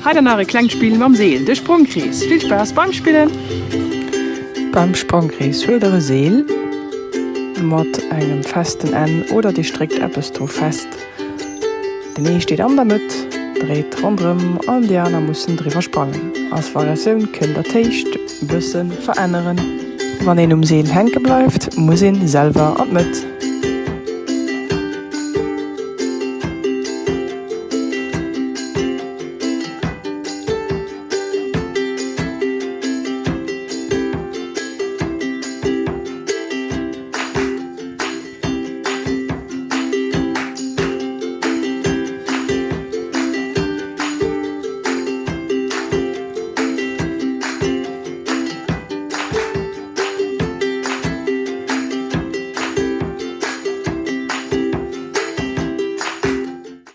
Hei dann nach e klengt Spill mam Seel, de Sprongkrees. Vill Spaass beim Spillen! Beim Sprongkrees huelt der e Seel mat engem festen Enn oder dir stréckt eppes dru fest. Den ee steet an der Mëtt, dréit ronderëm an déi aner mussen driwwer sprangen. Als Variatioun kënnt der d'Héicht bësse veränneren. Wann een um Seel hänke bleift, muss een selwer an d'Mëtt.